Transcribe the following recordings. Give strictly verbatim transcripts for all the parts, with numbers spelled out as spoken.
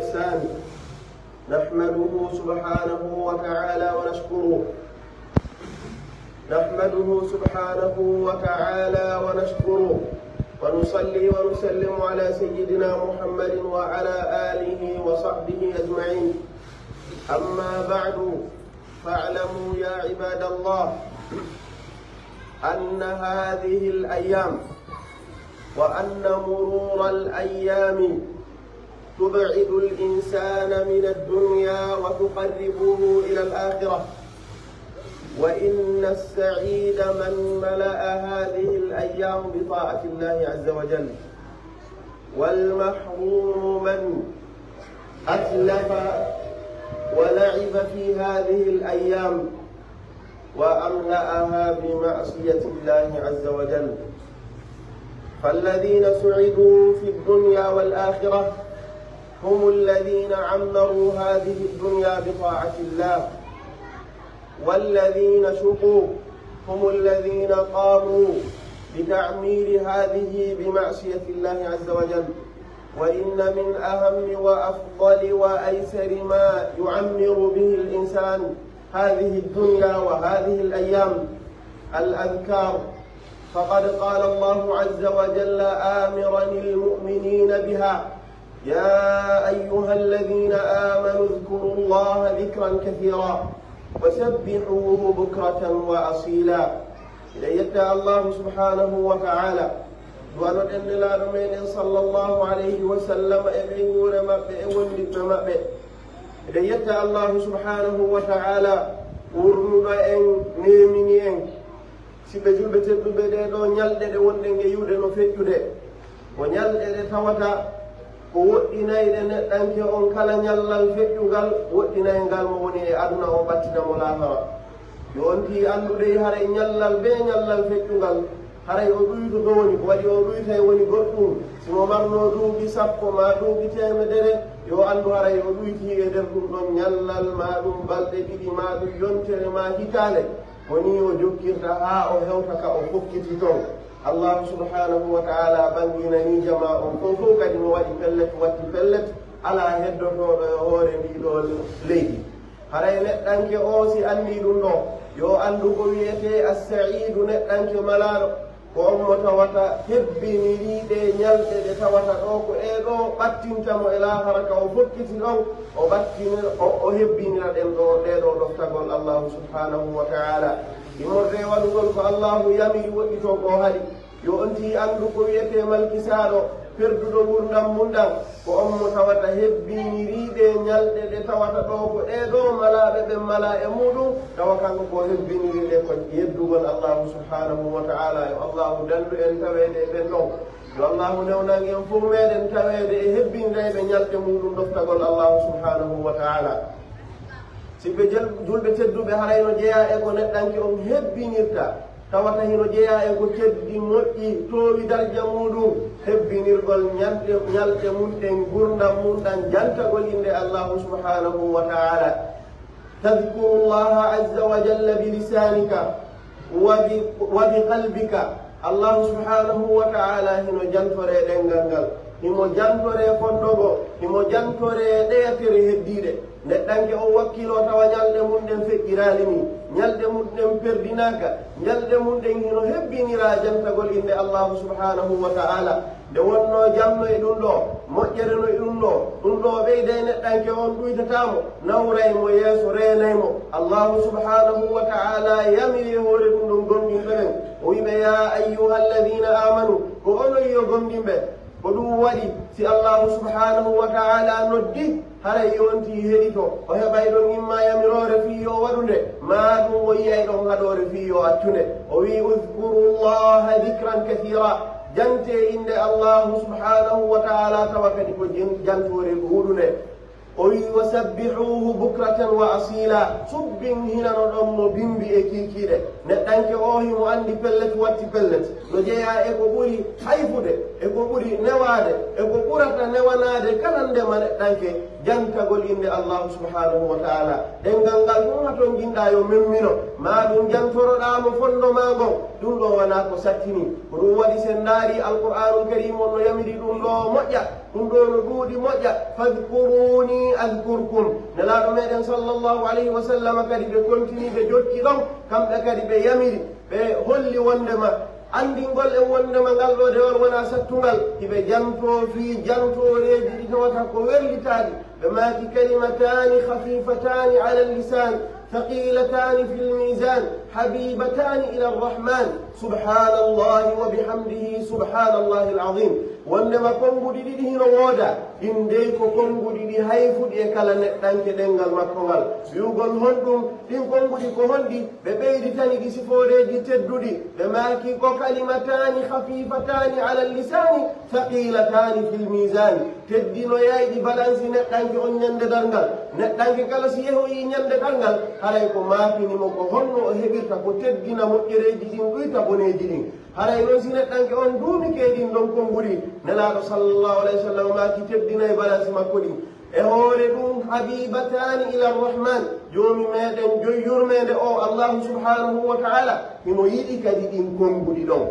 الإحسان. نحمده سبحانه وتعالى ونشكره. نحمده سبحانه وتعالى ونشكره، ونصلي ونسلم على سيدنا محمد وعلى آله وصحبه أجمعين. أما بعد، فاعلموا يا عباد الله أن هذه الأيام وأن مرور الأيام تبعد الإنسان من الدنيا وتقربه إلى الآخرة، وإن السعيد من ملأ هذه الأيام بطاعة الله عز وجل، والمحروم من أتلف ولعب في هذه الأيام وأملأها بمعصية الله عز وجل. فالذين سعدوا في الدنيا والآخرة هم الذين عمروا هذه الدنيا بطاعة الله، والذين شقوا هم الذين قاموا بتعمير هذه بمعصية الله عز وجل. وإن من أهم وأفضل وأيسر ما يعمر به الإنسان هذه الدنيا وهذه الأيام الأذكار، فقد قال الله عز وجل آمرا المؤمنين بها: يا أيها الذين آمنوا اذكروا الله ذكرا كثيرا وسبحوه بكرة وأصيلا. Miɗen yetta Allahu subhanahu wa ta'ala, du'anoɗen Nelaaɗo meɗen sallallahu alayhi wa sallam e ɓeynguure maɓɓe e wondiɓɓe maɓɓe. Miɗen yetta Allahu subhanahu wa ta'ala, ɓurnuɗo en, neemini en. Si ɓe julɓe tedduɓe, ɗee ɗoo ñalɗe ɗe wonɗen e yi'ude no feƴƴude, ko ñalɗe ɗe tawata ko woɗɗinayɗe neɗɗanke on kala ñallal feƴƴungal, woɗɗinay ngal mo woni e aduna o, ɓattina mo laakara. Yo on tii anndude haray ñallal bee ñallal feƴƴungal, haray o ɗuytoto woni, ko waɗi o ɗuytay woni goɗɗum. Si mo marnoo duuɓi sappo maa duuɓi teemedere, yo anndu haray o ɗuytii e nder ɗum ɗon ñallal, maa ɗum balɗe ɗiɗi, maa ɗum yontere, maa hitaande. Ko nii o jokkirta haa o hewta ka o fokkiti ton. Allaahu subhaanahu wa ta'aalaa ɓanginanii jamaa on fow fow, kadi mo waɗi pellet, watti pellet, alaa heddotooɗo e hoore ndii ɗoo leydi. Haray neɗɗanke oo, si anndii ɗum ɗoo, yo anndu ko wi'etee as-sa'iidu, neɗɗanke malaaɗo, ko on mo tawata hebbinirii ɗee ñalɗe ɗe tawata ɗoo ko ɗee ɗoo ɓattinta mo e laahara ka o fokkiti ɗon, o ɓattinir-, o, o hebbinira ɗen ɗoo, ɗee ɗoo ɗoftagol Allaahu subhaanahu wa ta'aalaa. Immorde e waɗugol ko Allaahu yamiri, woɗɗitoo ko o haɗi. Yo on tii anndu ko wi'etee malkisaaɗo, perduɗo ngurndan mun ɗan, ko on mo tawata hebbinirii ɗee ñalɗe ɗe tawata ɗoo ko ɗee ɗoo malaaɓe ɓen malaa e muuɗum, tawa kanko ko hebbiniri ɗe ko yeddugol Allaahu subhaanahu wa ta'aalaa. Yo Allaahu dandu en taweede e ɓen ɗon. Yo Allaahu newnan en fow meɗen taweede e hebbinirayɓe ñalɗe muuɗum ɗoftagol Allaahu subhaanahu wa ta'aalaa. Si ɓe jel-, julɓe tedduɓe, haray no jeyaa e ko neɗɗanke on hebbinirta, tawata hino jeyaa e ko teddi, moƴƴi, toowi darja muuɗum, hebbinirgol ñalɗe, ñalɗe mun ɗen, ngurndan mun ɗan, jantagol innde Allaahu subhaanahu wa ta'aalaa. Tadhkuru Llaaha azza wa jalla bi lisaanika wa bi, wa bi qalbika. Allaahu subhaanahu wa ta'aalaa hino jantoree ɗemngal ngal, himo jantoree fondogo, himo jantoree ɗeya tere heddiiɗe. Neɗɗanke on wakkiloo tawa ñalɗe mun ɗen feƴƴiraali nii, ñalɗe mun ɗen perdinaaka, ñalɗe mun ɗen hino hebbiniraa jantagol innde Allaahu subhaanahu wa ta'aalaa. Nde wonnoo jam no e ɗum ɗoo, moƴƴere no e ɗum ɗoo, ɗum ɗoo ɓeyday neɗɗanke on, ɗuytataa mo, nawray mo yeeso, reenay mo. Allaahu subhaanahu wa ta'aalaa yamiri e hoore ɗum ɗon gomɗinɓe ɓen, o wi'i ɓe: "Yaa ayyuhal ladiina aamanu", ko onon yo gomɗinɓe. Ko ɗum waɗi, si Allaahu subhaanahu wa ta'aalaa noddi, haray yo on tii heɗito, o heɓay ɗon imma yamiroore fii yo o waɗu nde, maa ɗum o yi'ay ɗon haɗoore fii yo o accu nde. O wi'i: "Udhkuru Llaaha dhikran kathiira." Jantee innde Allaahu subhaanahu wa ta'aalaa, tawa kadi ko jen-, jantoore ɗuuɗunde. O wi'i: "Wa sabbihuuhu bukratan wa asiila." Subbin hinano ɗon mo bimbi e kiikiiɗe. Neɗɗanke oo himo anndi pellet watti pellet. No jeyaa e ko ɓuri hayfude, e ko ɓuri newaade, e ko ɓurata newanaade kala ndema neɗɗanke, jantagol innde Allaahu subhaanahu wa ta'aalaa. Ɗemngal ngal ɗum hatonjinɗaa yo memmino, maa ɗum jantoroɗaa mo fondo maa ngon. Ɗum ɗoo wanaa ko sattini. Ko ɗum waɗi, si en ndaarii Alqur'aanul Kariim on no yamiri ɗum ɗoo moƴƴa, ɗum ɗoo no ɗuuɗi moƴƴa, "Fadhkuruni adhkurkum." Nelaaɗo meɗen sallallahu alayhi wa sallam kadi ɓe kontini, ɓe jokki ɗon, kamɓe kadi ɓe yamiri, ɓe holli wondema anndingol en wondema ngal ɗoo dewal wonaa sattungal, hiɓe jantoo fii jantooreeji ɗi tawata ko werlitaaɗi. Ɓe maaki, "Kalimataani khafiifatani ala lisaan, thaqiilataani fil miizaan, habiibataani ila rahmaan, subhaanallaahi wa bihamdihi, subhaanallaahi al-aziim." Wondema konnguɗi ɗiɗi hino wooda, ɗin dey ko konnguɗi ɗi hayfuɗi e kala neɗɗanke ɗemngal makko ngal. Wi'ugol honɗum? Ɗin konnguɗi ko honɗi? Ɓe ɓeyditani ɗi sifooreeji tedduɗi. Ɓe maaki, "Ko kalimataani khafiifatani ala lisaani, thaqiilataani fil miizaan." Teddinoyayɗi balansi neɗɗanke on ɲande darngal. Neɗɗanke kala si yehoyii ɲande darngal, haray ko maakini mo ko honno o heɓirta ko teddina moƴƴereeji ɗin ɗuyta boneeji ɗin. Haray non si neɗɗanke on duumike e ɗin ɗon konnguɗi, Nelaaɗo sallallahu alayhi wa sallam maaki teddinay balansi makko ɗin. E hoore ɗum, habiibataani ila rahmaan, Joomi meɗen joy yurmeende o, Allaahu subhaanahu wa ta'aala, himo yiɗi kadi ɗin konnguɗi ɗon.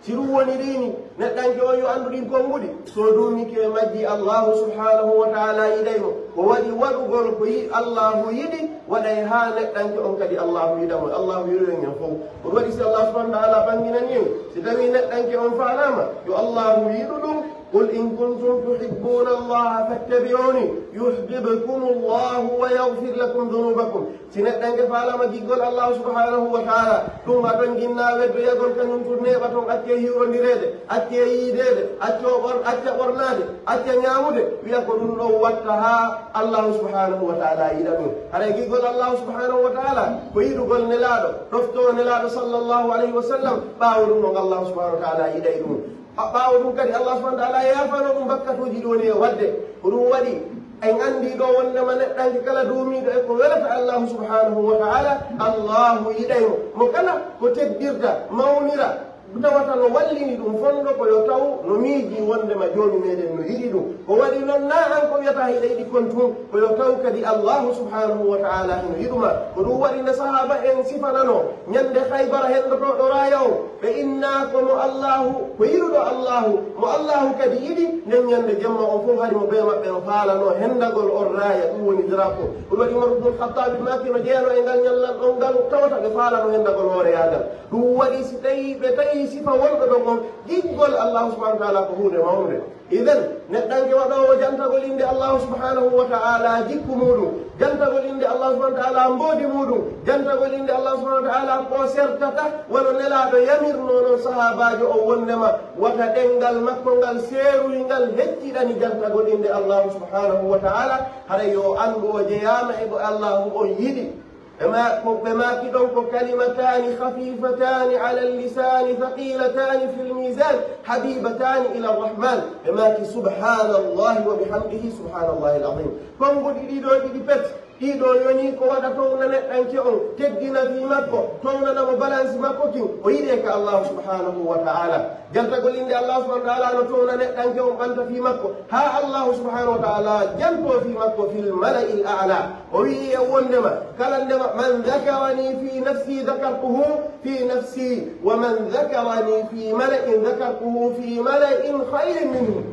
Si ɗum woni ɗiini, neɗɗanke on yo anndu ɗin konnguɗi. So duumike e majji, Allaahu subhaanahu wa ta'aala yiɗay mo. Ko waɗi waɗugol ko yi-, Allaahu yiɗi, waɗay haa neɗɗanke on kadi Allaahu yiɗa mo. Allaahu yiɗoyen en fow. Ko ɗum waɗi si Allaahu subhaanahu wa ta'aala ɓannginani en, si tawii neɗɗanke on faalaama, yo Allaahu yiɗu ɗum, "Qul in kuntum tuhibbuuna Allaaha fattabi'uuni yuhbibkumu Allaahu wa yaghfir lakum dhunuubakum." Si neɗɗanke faalaama giggol Allaahu subhaanahu wa ta'aala, ɗum haɗon ginnaa weddoyagol kañum tun neeɓaton, accee hiwrondireede, accee yiideede, accoo ɓor-, acca ɓornaade, acca ñaamude, wi'a ko ɗum ɗon watta haa Allaahu subhaanahu wa ta'aala yiɗa ɗum. Haray giggol Allaahu subhaanahu wa ta'aala ko yiɗugol Nelaaɗo, ɗoftoo Nelaaɗo sallallahu alayhi wa sallam, ɓaawo ɗum ɗon Allaahu subhaanahu wa ta'aala yiɗay ɗum. Ɓa-, ɓaawo ɗum kadi, Allah subhanahu wa ta'ala yaafanoo ɗum bakkatuuji ɗi woni e waɗde. Ko ɗum waɗi, en anndii ɗoo wonndema neɗɗanke kala duumiiɗo e ko welata Allah subhanahu wa ta'ala, Allahu yiɗay mo. Mo kala ko teddirta, mawnira, tawata no wallini ɗum fonndo, ko yo taw no miijii wonndema Joomi meɗen no yiɗi ɗum. Ko waɗi non, naa an ko wi'ata hiɗa yiɗi kon tun, ko yo taw kadi Allahu subhanahu wa ta'ala hino yiɗu ma. Ko ɗum waɗi nde sahaaba en sifananoo ɲande Khaybara henndotooɗo raaya on, ɓe innaa ko mo Allaahu, ko yiɗuɗo Allaahu, mo Allaahu kadi yiɗi. Nden ɲande jemma on fow hari mo bee maɓɓe no faalanoo henndagol on raaya, ɗum woni drapeau. Ɗum waɗi Umar ibnul Khattaabi maaki no jeyanoo e ngal ɲallal ɗon ngal tawata ɓe faalanoo henndagol hooreyaa ngal. Ɗum waɗi si tawii ɓe tawii sifa wonɗo ɗon on, giggol Allaahu subhanahu wa ta'ala ko huunde mawnde. Idan, neɗɗanke waɗoowo jantagol innde Allaahu subhanahu wa ta'ala jikku muuɗum, jantagol innde Allaahu subhanahu wa ta'ala mboodi muuɗum, jantagol innde Allaahu subhanahu wa ta'ala ko sertata, wano Nelaaɗo yamirnoo non sahaabaajo on wonndema wata ɗemngal makko ngal seeruyingal hecciɗani jantagol innde Allaahu subhanahu wa ta'ala, hara yo anndu o jeyaama e ko Allaahu on yiɗi. Ɓe ma-, ko ɓe maaki ɗon ko kalimataani khafiifataani alal lisaani thaqiilataani fil miizaan habiibataani ila rahmaan. Ɓe maaki subhaanallaahi wa bihamdihi, subhaanallaahi al-aziim. Konnguɗi ɗiɗo ɗiɗi pet, ɗiɗo yoni ko waɗa towna neɗɗanke on, teddina fii makko, townana mo balansi makko kin, o yiɗee ka Allaahu subhaanahu wa ta'aala. Jantagol innde Allaahu subhaanahu wa ta'aala no towna neɗɗanke on ɓanta fii makko, haa Allaahu subhaanahu wa ta'aala jantoo fii makko fil mala'il a'laa. O wi'i e wonndema, kala ndema, "Man dhakaranii fii nafsii dhakartuhu fii nafsii, wa man dhakaranii fii mala'in dhakartuhu fii mala'in khayrin minhum."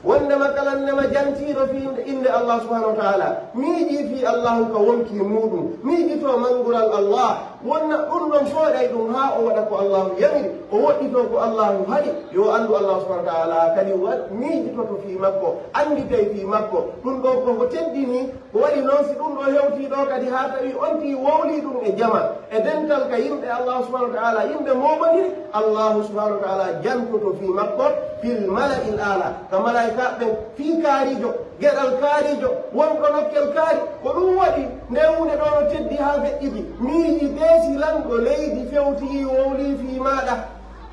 Wonndema kala ndema jantiiɗo fii innde Allaahu subhaanahu wa ta'aala, miijii fii Allaahu ka wonkii muuɗum, miijitoo manngural Allaah, wonna ɗum ɗon fooɗay ɗum haa o waɗa ko Allaahu yamiri, o woɗɗitoo ko Allaahu haɗi, yo o anndu Allaahu subhaanahu wa ta'aala kadi wa-, miijitoto fii makko, annditay fii makko. Ɗum ɗoo ko ko teddini. Ko waɗi non, si ɗum ɗoo hewtii ɗoo kadi haa tawi on tii wowlii ɗum e jama, e dental ka yimɓe Allaahu subhaanahu wa ta'aala, yimɓe moomondiri, Allaahu subhaanahu wa ta'aala jantoto fii makko fil mala'il a'laa, ka malaa'ikaaɓe ɓen fii kaariijo, geɗal kaariijo, wonɗo nokkel kaari. Ko ɗum waɗi nde huunde ɗoo no teddi haa feƴƴiti, miijitee si lanɗo leydi fewtii wowlii fii maaɗa.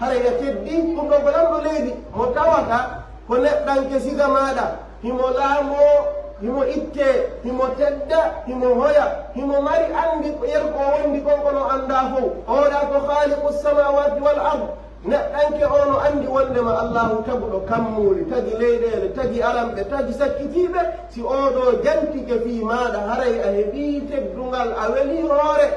Haray a teddii, ɗum ɗoo ko lanɗo leydi mo tawata ko neɗɗanke siga maaɗa, himo laamoo, himo ittee, himo tedda, himo hoya, himo mari anndi ko yer ko o wondi kon, kono anndaa fow. O waɗaa ko Khaaliqu samaawaati wal ard. Neɗɗanke oo no anndi wonndema Allaahu taguɗo kammuuli, tagi leyɗeele, tagi aranɓe, tagi sakkitiiɓe. Si oo ɗoo jantike fii maaɗa, haray a heɓii teddungal, a welii hoore.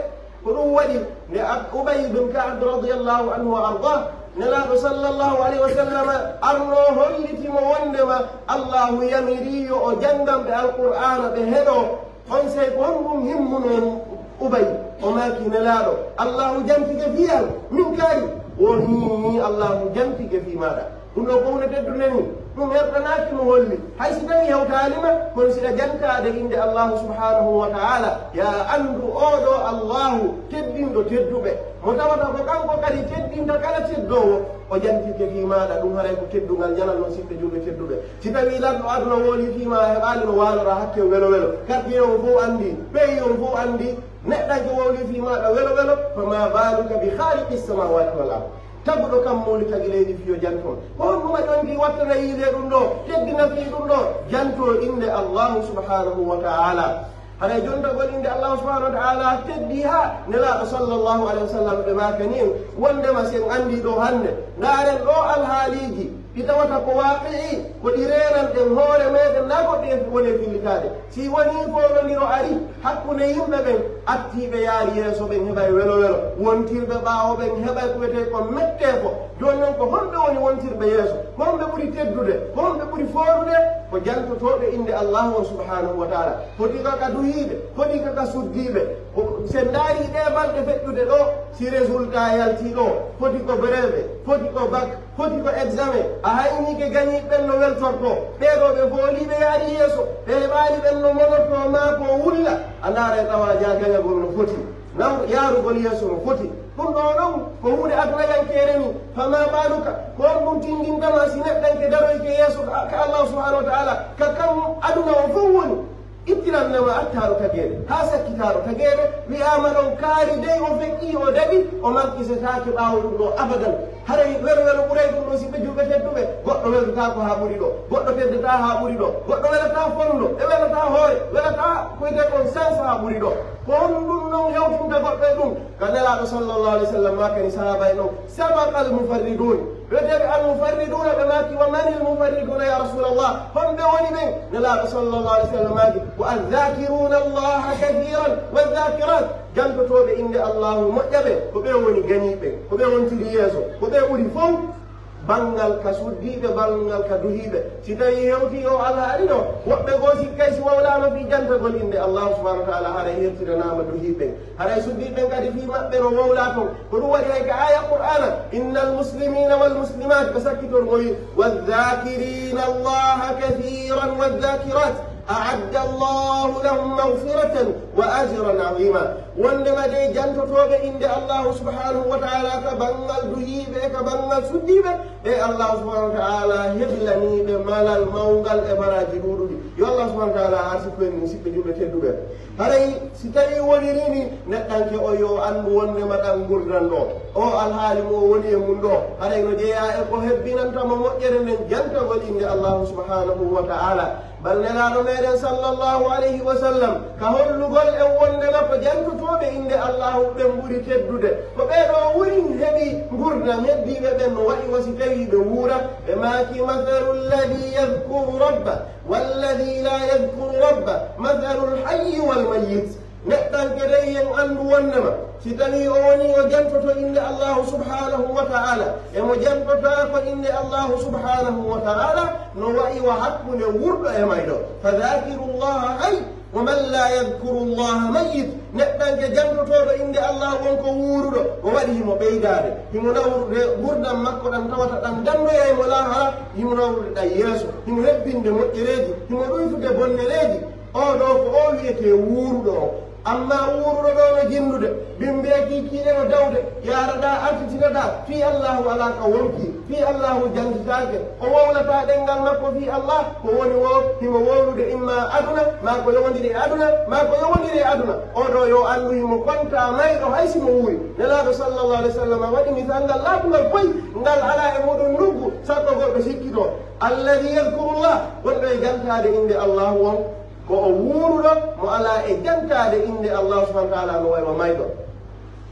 Ko ɗum waɗi nde Ab-, Ubay bin Ka'ab radiyallahu anhu wa ardah, Nelaaɗo sallallahu alayhi wa sallam arnoo holliti mo wondema Allahu yamirii yo o janngan ɓe Alqur'aana, ɓe heɗoo. On sey ko honɗum himmunoo Ubay? O maaki, Nelaaɗo, Allahu jantike fii an, min kadi. Wonii Allahu jantike fii maaɗa. Ɗum ɗoo ko huunde teddunde nii. Ɗum hertanaaki mo holli. Hay si tawii hewtaali ma, kono si ɗa jantaade innde Allahu subhaanahu wa ta'ala, yaa anndu oo ɗoo Allahu teddinɗo tedduɓe. Mo tawata ko kanko kadi teddinta kala teddoowo, o jantike fii maaɗa. Ɗum haray ko teddungal njanal non, siɓɓe julɓe tedduɓe. Si tawii lanɗo aduna woolii fii ma, a heɓaali no waaloraa hakke welo welo. Quartier on fow anndii, pays on fow anndii, neɗɗanke woolii fii maaɗa welo welo, فما بالك بخالق السماوات والأرض. Taguɗo kammuuli, tagi leydi fii yo janto. Ko honɗum waɗi on ɗi wattana yiide ɗum ɗoo, teddina fii ɗum ɗoo, janto innde Allahu subhaanahu wa ta'ala. Haray jontagol innde Allahu subhaanahu wa ta'ala teddii haa Nelaaɗo sallallahu alayhi wa sallam ɓe maakani en wondema si en anndii ɗoo hannde, ndaaren ɗoo alhaaliiji ɗi tawata ko waaqi'i, ko ɗi reenanɗen hoore meɗen, naa ko ɗi woni fillitaade. Si wonii foolondiro ari hakkunde yimɓe ɓen, attiiɓe yaari yeeso ɓen heɓay welo welo, wontirɓe ɓaawo ɓen heɓay ko wiyetee ko mettee ko. Jooni non, ko honɓe woni wontirɓe yeeso? Ko honɓe ɓuri teddude? Ko honɓe ɓuri foorude? Ko jantotooɓe innde Allahu on subhaanahu wa ta'ala. Foti ko ka duhiiɓe, foti ko ka suddiiɓe. Ko, si en ndaarii ɗee balɗe feƴƴude ɗoo, si résultat yaltii ɗoo, foti ko brevet, foti ko bac, foti ko examen, a haynike gañiiɓe ɓen no weltortoo. Ɓee ɗoo ɓe foolii, ɓe yaari yeeso, ɓe heɓaali ɓen no monortoo maa ko wulla. A ndaaray tawa jaa gañagol no foti, naw yaarugol yeeso no foti. Ɗum ɗoo non ko huunde adunayankeere nii. Famaa baaluka, ko honɗum tinndinta ma si neɗɗanke daroyike yeeso ka, ka Allahu subhaanahu wa ta'ala, ka kan aduna on fow woni? Ittiranno ma attaaɗo tageede, haa sakkitaaɗo tageede, wi'aama ɗon kaari dey o feƴƴii, o daɗi, o markisetaake ɓaawo ɗum ɗoo abadan. Haray welo welo ɓuray ɗum ɗoo, siɓɓe julɓe tedduɓe. Goɗɗo weltataa ko haa ɓuri ɗoo, goɗɗo teddataa haa ɓuri ɗoo, goɗɗo welataa fonndo, e welataa hoore, welataa ko wiyetee kon sens haa ɓuri ɗoo. Ko honɗum non hewtinta goɗɗo e ɗum? Ka Nelaaɗo sallallahu alayhi wa sallam maakani sahaaba en on, sabaqal mufarriduun. Ɓe jaɓi al-mufarriduuna, ɓe maaki, "Wa manil mufarriduuna ya Rasuulallah?" Honɓe woni ɓen? Nelaaɗo sallallahu alayhi wa sallam maaki, "Wa adh-dhaakiruuna Allaha kathiiran wa adh-dhaakiraat." Jantotooɓe innde Allahu moƴƴa ɓen, ko ɓe woni gañiiɓe, ko ɓe wontiri yeeso, ko ɓe ɓuri fow banngal ka suddiiɓe, banngal ka duhiiɓe. Si tawii hewtii oo alhaali ɗoo, woɓɓe goo sikkay si wowlaama fii jantagol innde Allahu subhaanahu wa ta'ala, haray hertinanaama duhiiɓe ɓen. Haray suddiiɓe ɓen kadi fii maɓɓe no wowlaa ton. Ko ɗum waɗi hay ka aaya Qur'aana, "Innal muslimiina wal muslimaat," ɓe sakkitor mo wi, "Wadh-dhaakiriina Allaha kathiiran wadh-dhaakiraat, a'adda Allahu lahum maghfiratan wa ajran aziima." Wondema dey jantotooɓe innde Allahu subhaanahu wa ta'ala ka banngal duhiiɓe e ka banngal suddiiɓe, ɓe Allahu subhaanahu wa ta'ala heblanii ɓe malal mawngal e baraaji ɗuuɗuɗi. Yo Allahu subhaanahu wa ta'ala arsiku en musiɓɓe julɓe tedduɓe. Haray si tawii wonirii nii, neɗɗanke on yo anndu wondema ɗan ngurndan ɗoo, oo alhaali mo o woni e mun ɗoo, haray no jeyaa e ko hebbinanta mo moƴƴere nden, jantagol innde Allahu subhaanahu wa ta'ala. Bal Nelaaɗo meɗen sallallahu alayhi wa sallam, ka hollugol en wondema ko jantotooɓe innde Allahu ɓen ɓuri teddude, ko ɓee ɗoo woni heɓi ngurndan, heddiiɓe ɓen no wa'i wa si tawii ɓe wuura, ɓe maaki, "Mathalu alladhii yadhkuru rabbah, walladhii laa yadhkuru rabbah, mathalul hayyi wal mayyit." Neɗɗanke dey, yo en anndu wondema, si tawii o wonii o jantoto innde Allahu subhaanahu wa ta'ala, e mo jantotaako innde Allahu subhaanahu wa ta'ala, no wa'i wa hakkunde wuurɗo e mayɗo. Fadhaakirullaha hayy, wa man laa yadhkurullaha mayyit. Neɗɗanke jantotooɗo innde Allahu on ko wuuruɗo, o waɗi himo ɓeydaade, himo nawrude ngurndan makko ɗan tawata ɗan danndoyay mo laahara, himo nawrude ɗan yeeso, himo hebbinde moƴƴereeji, himo ɗuyfude bonnereeji. Oo ɗoo ko oo wi'etee wuuruɗo on. Ammaa wuuruɗo ɗoo no jinndude, bimbeeki kiiɗe no dawde, yaaraɗaa, artitiraɗaa, fii Allaahu alaa ka wonkii, fii Allaahu jantitaake, o wowlataa ɗemngal makko fii Allah, ko woni woo, himo wowlude immaa aduna, maa ko yowondiri e aduna, maa ko yowondiri e aduna. Oo ɗoo yo anndu himo kontaa mayɗo hay si mo wuuri. Nelaaɗo sallallaahu alayhi wa sallam waɗi misal ngal laaɓungal poy, ngal alaa e muuɗum nduggu, sakko goɗɗo sikkitoo. Alladhii yadhkurullah, wonɗo e jantaade innde Allaahu on, ko o wuuruɗo mo alaa e jantaade innde Allaahu subhaanahu wa ta'aalaa no wayi wa mayɗo.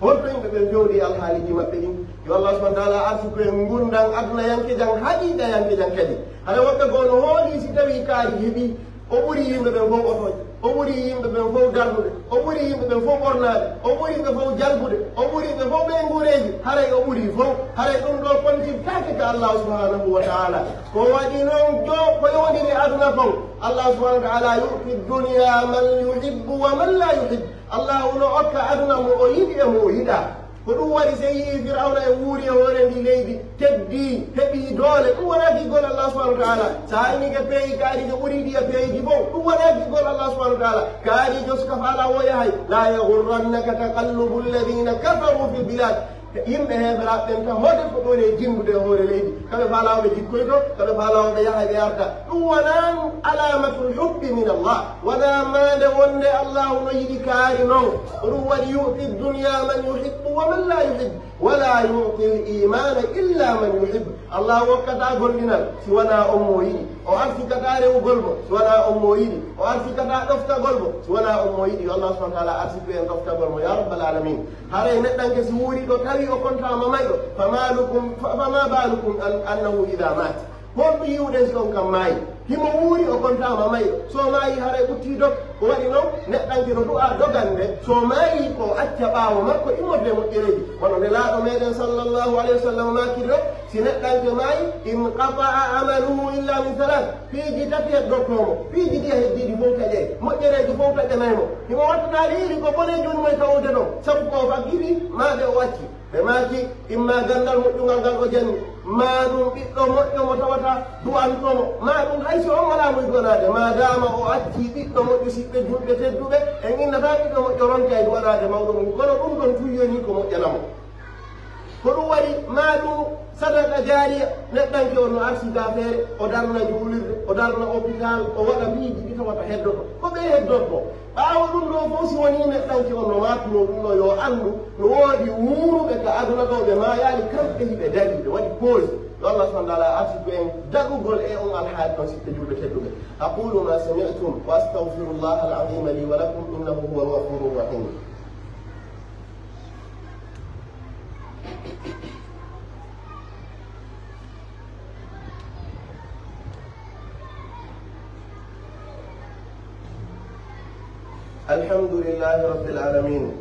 Holto yimɓe ɓen fewndi e alhaaliiji maɓɓe ɗin? Yo Allaahu subhaanahu wa ta'aalaa arsuku en ngurndan adunayankejan, haqiiqayankejan kadi. Hara woɓɓe goo no hoolii si tawii kaari heɓii, O ɓuri yimɓe ɓen fow otooje, o ɓuri yimɓe ɓen fow darnude, o ɓuri yimɓe ɓen fow ɓornaade, o ɓuri ɓe fow jalbude, o ɓuri ɓe fow ɓeynguureeji, haray o ɓuri fow. Haray ɗum ɗoo kontitaake ka Allaahu subhaanahu wa ta'aalaa. Ko waɗi non jo-, ko yowondiri aduna kon, Allaahu subhaanahu wa ta'aalaa yu'ti dunya man yuhibbu wa man laa yuhibbu. Allaahu no okka aduna mo o yiɗi e mo o yiɗaa. Ko ɗum waɗi, si a yi'ii Firawna e wuuri e hoore ndii leydi, teddii, heɓii doole, ɗum wonaa giggol Allah subhanahu wa ta'ala. Si a haynike peeyi kaariijo ɓurii ɗi e peeji fow, ɗum wonaa giggol Allah subhanahu wa ta'ala. Kaariijo, suka faalaa woo yahay. لا يغرنك تقلب الذين كفروا في البلاد. Yimɓe heeferaaɓe ɓen tan, hoto ko ɗon e jinndude e hoore leydi. Kamɓe faalaa wo ɓe jikkoytoo, kamɓe faalaa wo ɓe yaha e ɓe arta. Ɗum wonaa علامة الحب من الله. Wonaa maande wonde Allaahu no yiɗi kaari non. Ko ɗum waɗi, يؤتي الدنيا من يحب ومن لا يحب، ولا يعطي الإيمان إلا من يحب. Allaahu okkataa gollal si wanaa on mo o yiɗi. O arsikataa rewugol mo si wanaa on mo o yiɗi. O arsikataa ɗoftagol mo si wanaa on mo o yiɗi. Yo Allaahu subhanahu wa ta'ala arsiku en ɗoftagol mo, yaa rabbal aalamiin. Haray neɗɗanke si wuuri ɗo tawi o kontaama mayɗo, فما لكم، ف-، فما بالكم أن-، أنه إذا مات. Honɗum yi'uɗen si on kam maayi? Himo wuuri, o kontaama mayɗo. Si o maayi, haray ɓuttii dog. Ko waɗi non, neɗɗanke no du'aa dogande. Si o maayi, ko o acca ɓaawo makko immorde e moƴƴereeji. Wano Nelaaɗo meɗen sallallahu alayhi wa sallam maakiri non, si neɗɗanke maayi, انقطع عمله إلا من ثلاث. Piiji tati heddortoo mo. Piiji ɗiya heddiiɗi fow taƴay. Moƴƴereeji fow taƴanay mo. Himo wattanaali iri ko boneeji woni mo e tawude non. Sabu ko o faggiri, maa ɓe o acci. Ɓe maaki, imma ganndal moƴƴungal ngal o janni, maa ɗum ɓiɗɗo moƴƴo mo tawata du'antoo mo, maa ɗum hay si on alaa mo e du'anaade, maadaama o accii ɓiɗɗo moƴƴo. Siɓɓe julɓe tedduɓe, en innataa ɓiɗɗo moƴƴo ronka e du'anaade mawɗo mum, kono ɗum ɗon tun yonii ko moƴƴana mo. Ko ɗum waɗi, maa ɗum sadaka jaariya, neɗɗanke on no arsika feere, o darna juulirde, o darna hôpital, o waɗa piiji ɗi tawata heddoto. Ko ɓe heddortoo. Ɓaawo ɗum ɗoo fow, si wonii neɗɗanke on no maakunoo ɗum ɗoo, yo anndu no woodi wuuruɓe ka aduna ɗoo, ɓe maayaali, kamɓe hiɓe darii, ɓe waɗi pause. Yo Allah subhanahu wa ta'ala arsiku en daɗugol e on alhaali ɗon, siɓɓe julɓe tedduɓe. أقول ما سمعتم وأستغفر الله العظيم لي ولكم إنه هو الغفور الرحيم. الحمد لله رب العالمين،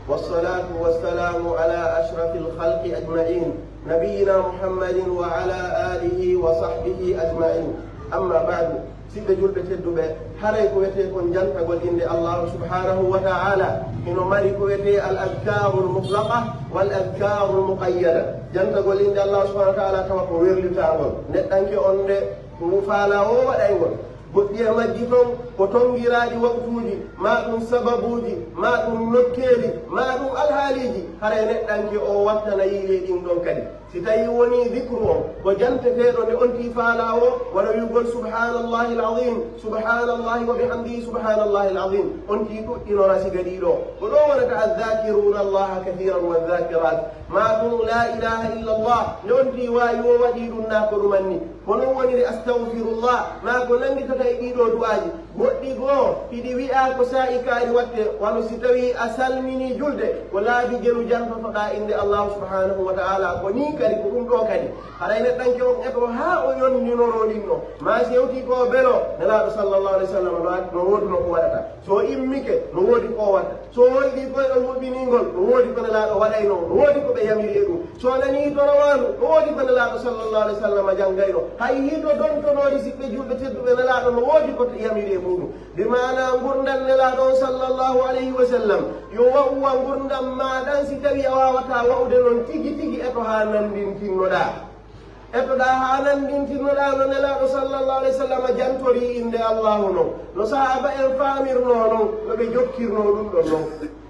والصلاة والسلام على أشرف الخلق أجمعين، نبينا محمد وعلى آله وصحبه أجمعين. أما بعد، siɓɓe julɓe tedduɓe, haray ko wiyetee kon jantagol innde Allaahu subhaanahu wa ta'aalaa, hino mari ko wiyetee al adkaarul mutlaqa wal adkaarul muqayyada. Jantagol innde Allaahu subhaanahu wa ta'aalaa tawa ko werlitaangol. Neɗɗanke on nde ngu faalaa o waɗay ngol. Goɗɗi e majji ton ko tongiraaɗi waqtuuji, maa ɗum sababuuji, maa ɗum nokkeeli, maa ɗum alhaaliiji, haray neɗɗanke o wattana yiile ɗin ɗon kadi. Si tawii wonii dikru on ko janteteeɗo nde on tii faalaa o, wano wi'ugol subhaanallahil aziim, subhaanallaahi wa bihamdihi, subhaanallahil aziim, on tii ɗuɗɗinora siga ɗii ɗoo. Ko ɗoo wonata azzaakiruuna Allaaha kasiiran wa zzaakiraat. Maa ɗum laa ilaaha illa Allah, nde on tii waawi o waɗii ɗum naa ko ɗumanni. Ko non woniri astagfirullah, maa ko nannditata e ɗii ɗoo du'aaji. Goɗɗi goo, hiɗi wi'aa ko saa'i kaari waɗtee, wano si tawii a salminii julde, ko laabi jelu jantotoɗaa innde Allaahu subhaanahu wa ta'aalaa, ko nii kadi, ko ɗum ɗoo kadi. Haray neɗɗanke on etoo haa o yondinoroo ɗin ɗoo. Maa si hewtii ko o beloo, Nelaaɗo sallallaahu alayhi wa sallam no, no woodunoo ko waɗata. Si o immike, no woodi ko o waɗata. Si o hoyɗii koyɗol muɓɓiniingol, no woodi ko Nelaaɗo waɗaynoo, no woodi ko ɓe yamiri e ɗum. Si o nanii hito rawaandu, no woodi ko Nelaaɗo sallallaahu alayhi wa sallam janngaynoo. Hay hito dontonooɗi siɓɓe julɓe tedduɓe Nelaaɗo, no woodi ko yamiri e muuɗum. Bi maanaa ngurndan Nelaaɗo on sallallaahu alayhi wa sallam, yo wa'u wa ngurndan maa ɗan, si tawii a waawataa wa'ude non tigi tigi, eto haa nanndintinnoɗaa. Etoɗaa haa nanndintinnoɗaa no Nelaaɗo sallallaahu alayhi wa sallam jantorii innde Allaahu non, no sahaaba en faamirnoo non, no ɓe jokkirnoo ɗum ɗon non.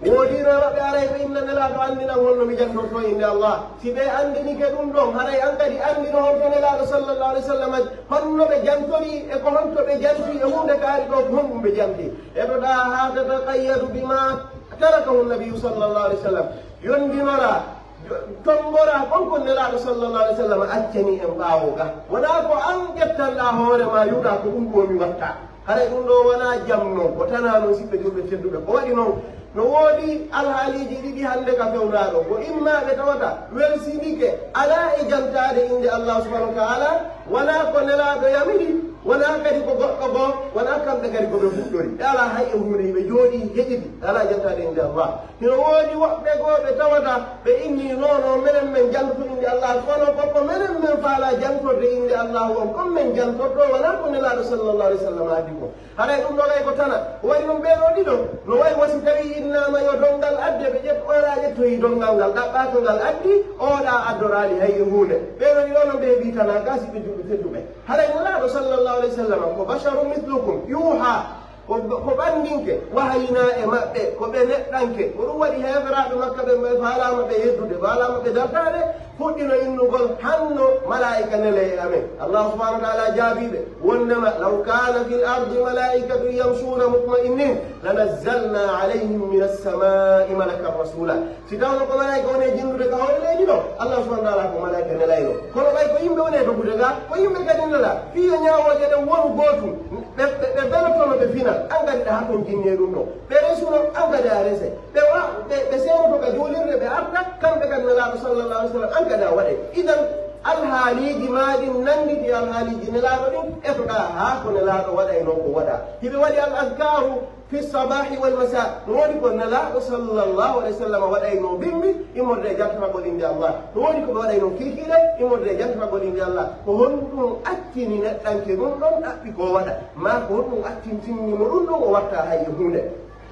Woodii no maɓɓe aray ɓe inna Nelaaɗo, anndinam honno mi jantortoo innde Allah. Si ɓe anndinike ɗum ɗon, haray an kadi anndino honto Nelaaɗo sallallaahu alayhi wa sallam, honno ɓe jantorii e ko honto ɓe jantii e huunde kaari ɗoo, ko honɗum ɓe jantii. Etoɗaa haa tataqayyadu bimaa tarakahu nabiyyu sallallaahu alayhi wa sallam. Yondinoraa, jo-, tonngoraa kon ko Nelaaɗo sallallaahu alayhi wa sallam accani en ɓaawo ga. Wonaa ko an ƴettanɗaa hoore maa, wi'uɗaa ko ɗum ɗoo mi watta. Haray ɗum ɗoo wonaa jam non, ko tanaa non, siɓɓe julɓe tedduɓe. Ko waɗi non, no woodi alhaaliiji ɗiɗi hannde ka fewnaaɗo. Ko immaa ɓe tawata welsinike alaa e jantaade innde Allaahu subhaanahu wa ta'aalaa, wanaa ko Nelaaɗo yamiri, Wonaa kadi ko goɗɗo goo, wonaa kamɓe kadi ko ɓe fuɗɗori. Ɓe alaa hay e huunde, hiɓe jooɗii heɗiti, ɓe alaa jantaade innde Allah. Hino woodi woɓɓe goo ɓe tawata ɓe innii, "Non, non, menen men jantoto innde Allah, kono ko ko menen men faalaa jantorde innde Allah on, kon men jantorto, wonaa ko Nelaaɗo sallallahu alaihi wasallam addi kon." Haray ɗum ɗoo kay ko tana. Ko waɗi ɗum ɓee ɗoo ɗiɗo, no wayi wa si tawii innaama yo donngal adde, ɓe ƴet-, oɗaa ƴettoyi donngal ngal, ɗaɓɓaaka ngal addi, oɗaa addoraali hay e huunde. Ɓee ɗoo ɗiɗo non ɓe heɓii tana, gaa siɓɓe juɓɓe tedduɓe. Haray Nelaaɗo sallallahu alaihi wasallam ko basharun mithlukum, yuuhaa, ko, ko ɓanndinke, wahayinaa e maɓɓe, ko ɓe neɗɗanke. Ko ɗum waɗi heeferaaɓe Makka ɓen ɓe faalaama ɓe yeddude, faalaama ɓe dartaade, fuɗɗino innugol, "Hanno malaa'ika nelee e amen." Allahu subhanahu wa ta'ala jaabii ɓe, wondema, "Law kaana fil ardi malaa'ikatun yamshuuna mutma'inniin, lanazzalnaa alayhim minas samaa'i malakan rasuula." Si tawno ko malaa'ika woni e jinnude ka hoore leydi ɗoo, Allah subhanahu wa ta'ala ko malaa'ika nelayno. Kono ɓay ko yimɓe woni e dogude gaa, ko yimɓe kadi nelaa. Fii yo ñaawooje ɗen wonu gootum, ɓe, ɓe, ɓe belotono ɓe fina, an kadi ɗa haton jinni e ɗum ɗoo. Ɓe resuno, an kadi a rese. Ɓe wa-, ɓe, ɓe seenoto ka juulirde, ɓe arta, kamɓe kadi Nelaaɗo sallallahu alaihi wasallam, an kadi a waɗay. Idan, alhaaliiji maa ɗin nannditi e alhaaliiji Nelaaɗo ɗin, etoɗaa haa ko Nelaaɗo waɗaynoo ko waɗaa. Hiɓe waɗi al azkaaru fi sabaahi wal masaa. No woodi ko Nelaaɗo sallallahu alaihi wasallam waɗaynoo bimbi immorde e jantoragol innde Allah. No woodi ko ɓe waɗaynoo kiikiiɗe immorde e jantoragol innde Allah. Ko honɗum attini neɗɗanke ɗum ɗon ɗaɓɓi ko waɗa? Maa ko honɗum attintinni mo ɗum ɗon o watta hay e huunde?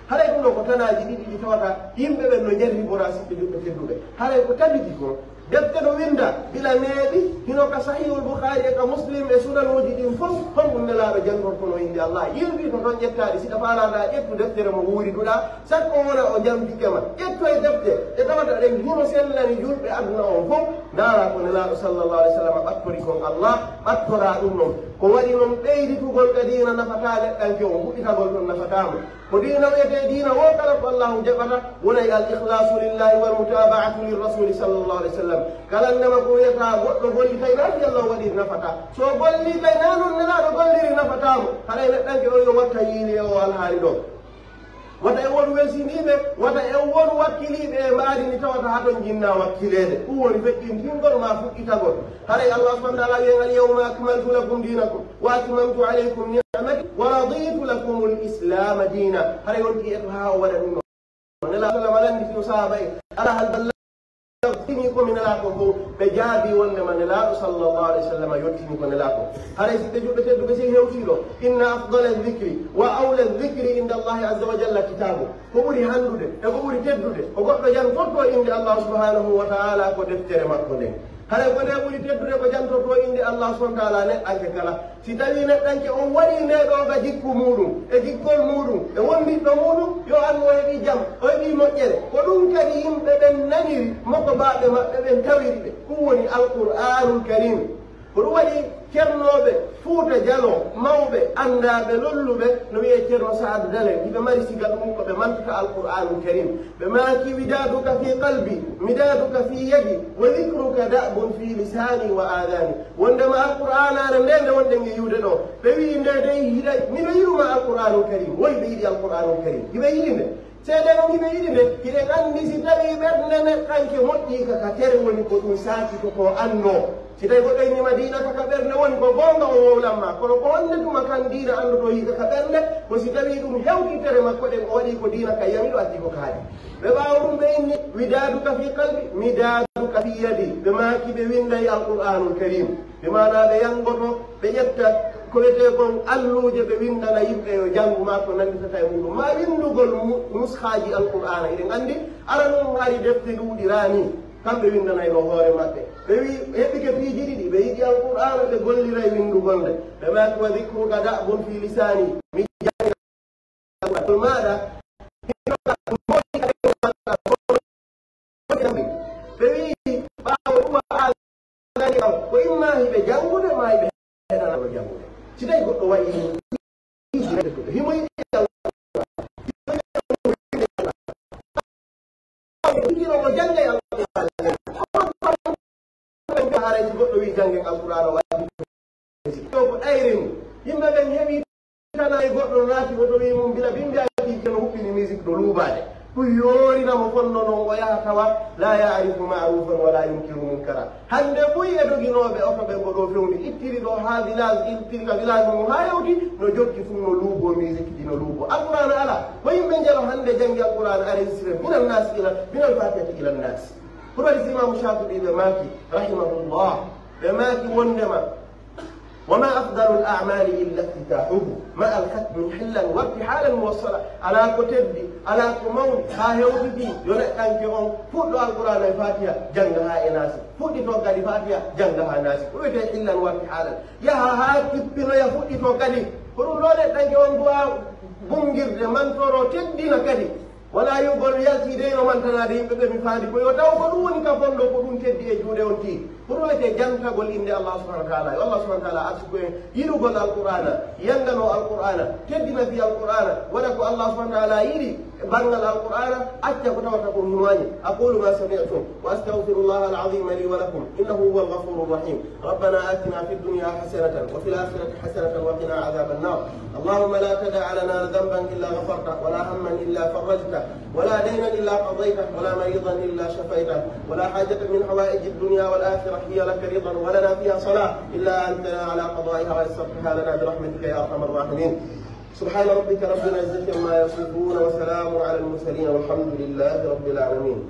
Haray ɗum ɗoo ko tanaaji ɗiɗi ɗi tawata yimɓe ɓen no jarriboraa siɓɓe juɓɓe tedduɓe. Haray ko tabiti kon, defte no winnda, bila neeɓi, hino ka Sahihul Bukhari e ka Muslim e sunanuuji ɗin fow, honɗum Nelaaɗo janntortonoo innde Allah. Yilbii ko ton ƴettaa ɗi, si ɗa faalaa ɗa ƴettu deftere mo wuuriduɗaa, sakko wona o janfike ma. Ƴettoy defte ɗe tawata ɗen hino sellani julɓe aduna on fow, ndaaraa ko Nelaaɗo sallallahu alaihi wasallam ɓattori kon Allah, ɓattoraa ɗum non. Ko waɗi non ɓeyditugol ka diina nafataa neɗɗanke on, fuɗɗitagol ton nafataa mo. Ko diina wi'etee diina woo kala ko Allahu jaɓata, wonay al ikhlaasu lillahi wal mutaaba'atu lir rasuuli sallallahu alaihi wasallam. Kala ndema ko wi'ata goɗɗo gollitay naa fii Allahu waɗiri nafataa. So o gollii kay naa non Nelaaɗo golliri nafataa mo. Haray neɗɗanke on yo watta yiili e oo alhaali ɗoo. Wata en wonu welsindiiɓe, wata en wonu wakkiliiɓe e mbaadi ndi tawata haton jinnaa wakkileede. Ɗum woni feƴƴintingol maa fuɗɗitagol. Haray Allah subhanahu wa ta'ala wi'en, "Al yawma akmaltu lakum dinakum wa atmamtu alaykum ni'mati wa raditu lakumul islaama diina." Haray on ɗi eto haa o waɗa ɗum ɗon. Nelaaɗo sallallahu alaihi wasallam lannditi o sahaaba en, "Alaa hal ballagtu?" Tini ko mi nelaa ko fow, ɓe jaabii wondema Nelaaɗo sallallahu alaihi wasallam yottini ko nelaa ko. Haray siɓɓe juɓɓe tedduɓe, si hewtii ɗoo, inna afdala dhikri wa awla dhikri inda Allahi azza wa jalla kitaabu. Ko ɓuri hanndude e ko ɓuri teddude ko goɗɗo jantortoo innde Allah subhanahu wa ta'ala ko deftere makko nden. Haray ko nde ɓuri teddude ko jantortoo innde Allah subhanahu wa ta'ala neɗɗanke kala. Si tawii neɗɗanke on waɗii ndee ɗoo ka jikku muuɗum, e jikkol muuɗum, e wondiɗɗo muuɗum, yo annu o heɓii jam, o heɓii moƴƴere. Ko ɗum kadi yimɓe ɓen naniri, mokobaaɓe maɓɓe ɓen tawiri ɓe. Ɗum woni Alqur'aanul Kariim. Ko ɗum waɗi cernooɓe Fuuta Jaloo, mawɓe, anndaaɓe, lolluɓe, no wi'ee Ceerno Saadu Dale, hiɓe mari siga ɗum ko ɓe mantata Alqur'aanul Kariim. Ɓe maaki, "Widaaduka fii qalbi, midaaduka fii yadi, wa dhikruka da'bun fii lisaani wa aadaani." Wondema Alqur'aanaare nde, nde wonɗen e yi'ude ɗoo, ɓe wi'i nde dey hiɗa, miɗo yiɗu ma Alqur'aanul Kariim. Woy ɓe yiɗi Alqur'aanul Kariim, hiɓe yiɗi nde. Seedee non hiɓe yiɗi nde, hiɗen anndi si tawii ɓernde neɗɗanke moƴƴii ka, ka tere woni ko ɗum saakito ko annoo. Si tawii goɗɗo innii ma diina ka, ka ɓernde woni ko goonga, o wowlan ma. Kono ko honde tuma kan diina anndotoo hii ka, ka ɓernde? Ko si tawii ɗum hewtii tere makko ɗen, o waɗii ko diina ka yami, ɗo addi ko kaari. Ɓe ɓaawo ɗum ɓe inni, "Widaaduka fii qalbi, midaaduka fii yadi." Ɓe maaki ɓe winnday Alqur'aanul Kariim. Bi maanaa ɓe yanngoto, ɓe ƴetta ko wi'etee kon alluuje, ɓe winndana yimɓe yo janngu maa ko nannditata e muuɗum. Maa winndugol mu-, nuskaaji Alqur'aana. Hiɗen anndi, aranun hari defte ɗuuɗiraani, kamɓe winndanaynoo hoore maɓɓe. Ɓe wi'i, ɓe heɓike piiji ɗiɗi, ɓe yiɗi Alqur'aana, ɓe golliray winndugol nde. Ɓe maaki, "Wa dhikruka da'bun fii lisaani." Mi jannga Alqur'aanol maaɗa, hino ka ɗum woni ka ɗum waɗata. Ɓe wi'i, ɓaawo ɗum, a nani kam, ko imma hiɓe janngude, maa hiɓe heɗanaano janngude. Si tawi goɗɗo wa'i ɗum, himo yiɗi Alqur'aana. Hino ko janngay Alqur'aana. Haray si goɗɗo wi'i janngen Alqur'aana, waɗi ɗo ko ɗayre mum. Yimɓe ɓen heɓi tana e goɗɗo no naati hoto wi'i mum, bila bimbi ati no huɓɓini musique ɗo luubaade. Ɗun yoorina mo fonno non, o yaha tawa, لا يعرف معروفا ولا ينكر منكرا. Hannde buy e doginooɓe oto ɓen ko ɗoo fewndi, ittiri ɗoo haa village, ittiri ka village mum haa yawti, no jokki tun no luuɓoo, musique ji no luuɓoo. Alqur'aana alaa. Ko yimɓe njelo hannde janngi Alqur'aana enregistré, من الناس إلى، من الفاتحة إلى الناس. Ko ɗun waɗi si Imaamu Shaatibii ɓe maaki, rahimahullah, ɓe maaki wonndema, وما أفضل الأعمال إلا افتتاحه مع الختم حلا وارتحالا موصلا. Alaa ko teddi, alaa ko mawni, haa hewtiti, yo neɗɗanke on fuɗɗo Alqur'aana e Faatiha, jannga haa e Naasi. Fuɗɗitoo kadi Faatiha, jannga haa Naasi. Ko wi'etee حلا وارتحالا. Yaha haa tippinoya fuɗɗitoo kadi. Ko ɗun ɗoo neɗɗanke on du'aa bunngirde, mantoroo, teddina kadi. Wonaa yogol yaltiide e yo mantanaade yimɓe ɓe mi faandi ko yo taw ko ɗun woni ka fonndoo, ko ɗun teddi e juuɗe on tii. Ko ɗun wiyetee jantagol innde Allah subhanahu wa ta'ala. Yo Allah subhanahu wa ta'ala arsuku en yiɗugol Alqur'aana, yannganoo Alqur'aana, teddina fii Alqur'aana, waɗa ko Allah subhanahu wa ta'ala yiɗi e banngal Alqur'aana, acca ko tawata ko nuwaani. أقول ما سمعتم وأستغفر الله العظيم لي ولكم إنه هو الغفور الرحيم. ربنا آتنا في الدنيا حسنة وفي الآخرة حسنة وقنا عذاب النار. اللهم لا تدع لنا ذنبا إلا غفرته ولا هما إلا فرجته ولا دينا إلا قضيته ولا مريضا إلا شفيته ولا حاجة من حوائج الدنيا والآخرة هي لك رضا ولنا فيها صلاح إلا أعنتنا على قضائها ويسرتها لنا برحمتك يا أرحم الراحمين. سبحان ربك رب العزة عما يصفون وسلام على المرسلين والحمد لله رب العالمين.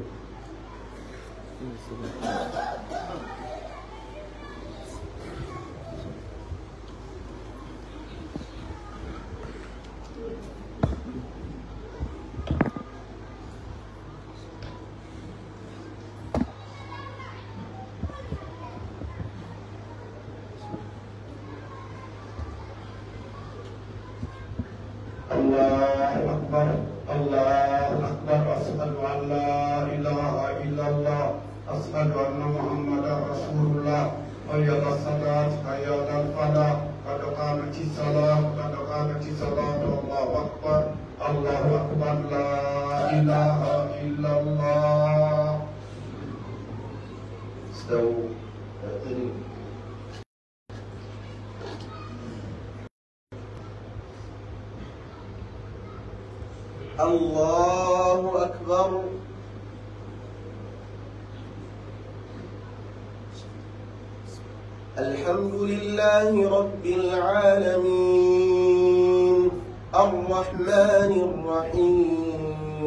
الله أكبر، الله أكبر، أشهد أن لا إله إلا الله، أشهد أن محمدا رسول الله، حي على الصلاة، حي على الفلاح، قد قامت الصلاة، قد قامت الصلاة، الله أكبر، الله أكبر، لا إله إلا الله. استووا، اعتدلوا. الله أكبر. الحمد لله رب العالمين. الرحمن الرحيم.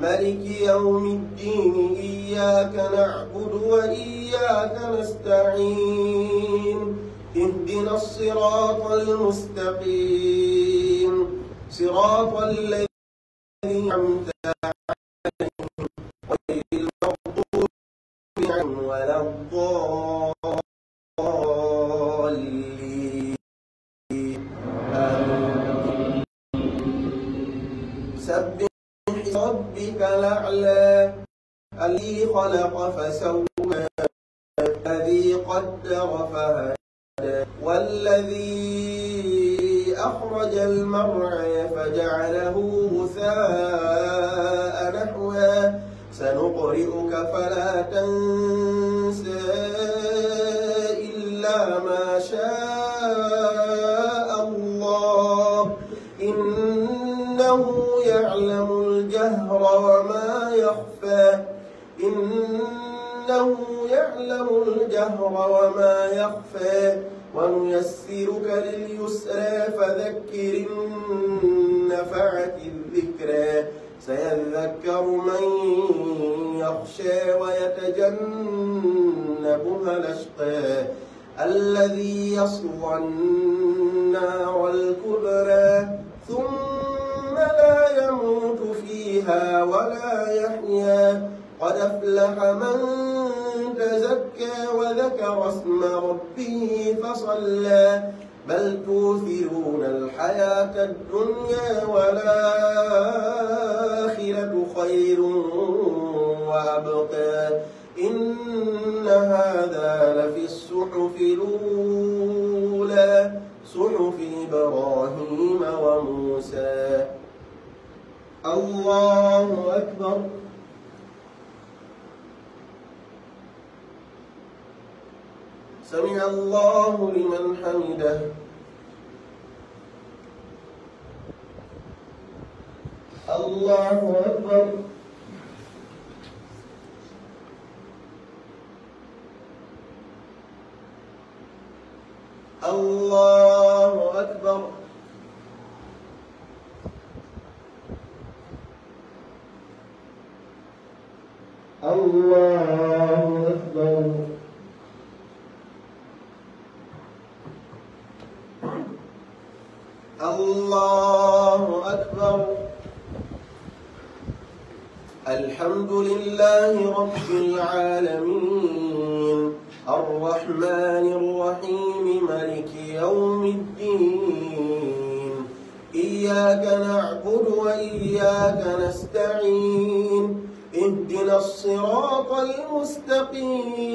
ملك يوم الدين. إياك نعبد وإياك نستعين. اهدنا الصراط المستقيم. صراط الذين أنعمت عليهم غير المغضوب عليهم ولا الضالين. آمين. سبح اسم ربك الأعلى. الذي خلق فسوى. الذي قدر فهدى. والذي أخرج المرعى فجعله غثاء نحوا. سنقرئك فلا تنسى إلا ما شاء الله. إنه يعلم الجهر وما يخفى. إنه يعلم الجهر وما يخفى. ونيسرك لليسرى فذكر إن نفعت الذكرى. سيذكر من يخشى ويتجنبها الأشقى. الذي يصلى النار الكبرى ثم لا يموت فيها ولا يحيا. قد أفلح من تزكى وذكر اسم ربه فصلى. بل تؤثرون الحياة الدنيا والآخرة خير وأبقى. إن هذا لفي الصحف الأولى، صحف إبراهيم وموسى. الله أكبر. سمع الله لمن حمده. الله أكبر. الله أكبر. الله أكبر. الله أكبر. الحمد لله رب العالمين. الرحمن الرحيم. ملك يوم الدين. إياك نعبد وإياك نستعين. اهدنا الصراط المستقيم.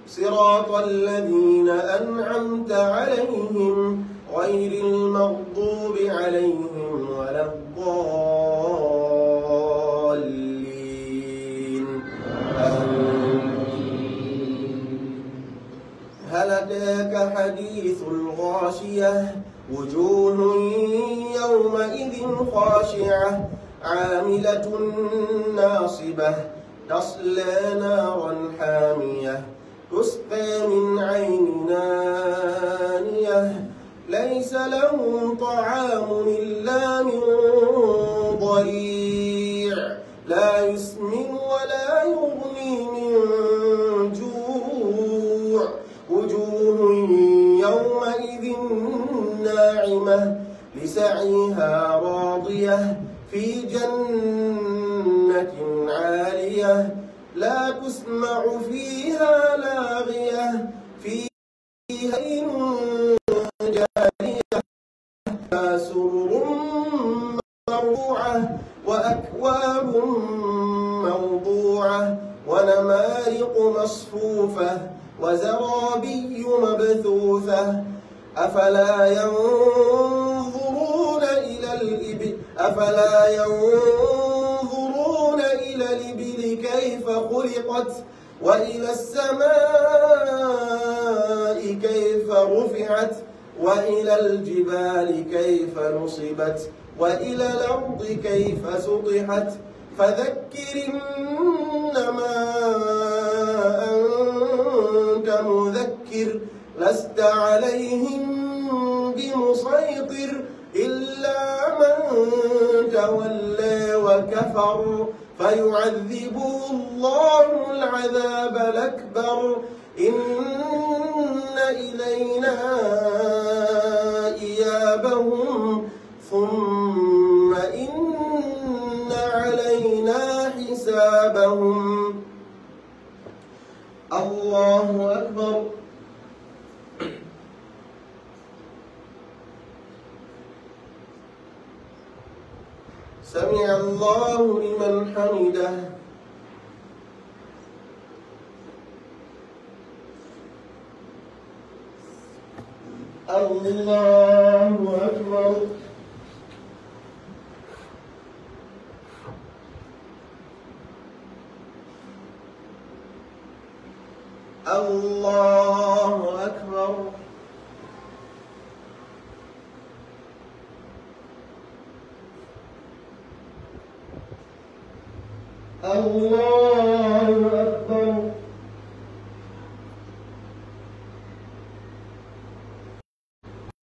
صراط الذين أنعمت عليهم غير المغضوب عليهم ولا الضالين. آمين. هل أتاك حديث الغاشية؟ وجوه يومئذ خاشعة، عاملة ناصبة، تصلى نارا حامية، تسقى من عين آنية، ليس لهم طعام إلا من ضريع، لا يسمن ولا يغني من جوع، وجوه يومئذ ناعمة، لسعيها راضية، في جنة عالية، لا تسمع فيها لاغية، فيها عين جارية، سرر مرفوعة، وأكواب موضوعة، ونمارق مصفوفة، وزرابي مبثوثة. أفلا ينظرون إلى الإبل، أفلا ينظرون إلى الإبل كيف خلقت، وإلى السماء كيف رفعت، وإلى الجبال كيف نصبت، وإلى الأرض كيف سطحت. فذكر إنما أنت مذكر، لست عليهم بمسيطر، إلا من تولى وكفر، فيعذبه الله العذاب الأكبر، إن إلينا إيابهم، ثم إن علينا حسابهم. الله أكبر. سمع الله لمن حمده. الله أكبر. الله أكبر. الله